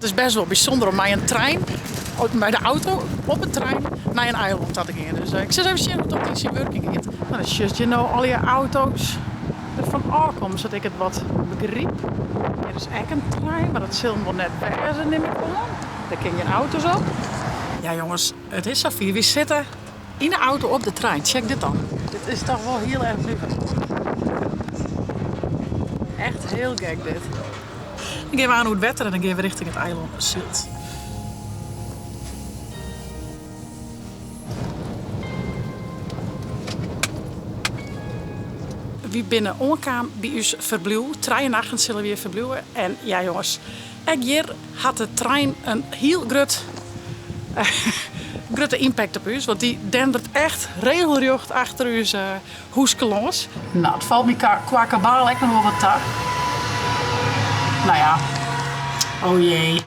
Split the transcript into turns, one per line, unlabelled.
It is bêst wol bysûnder om mei in trein, mei de auto op 'e trein nei in eilân ta te gean. Dus ik sil ris even sjen hoe't dat yn syn wurking giet. No, dan sjochst hjir no allegear auto's derfan ôfkommen, sa't ik it wat begryp. Hjir is ek in trein, mar dat sil him wol net wêze, nim ik oan. Dêr kinne gjin auto's op. Ja jonges, it is safier. Wy sitte yn de auto op de trein. Check dit dan. Dit is toch wol hiel erch nuver. Echt hiel gek dit. Dan gean we oan oer it wetter en dan gean we richting it eilân Sylt. Wy binne oankaam by ús ferbliuw. Trije nachten sille wy hjir ferbliuwe. En ja jonges, ek hjir hat de trein in hiel grut, grutte impact op ús. Want dy dendert echt regelrjocht achter ús hûske lâns. No, it falt my kwa kabaal ek noch wol wat ta. No ja, oh jee.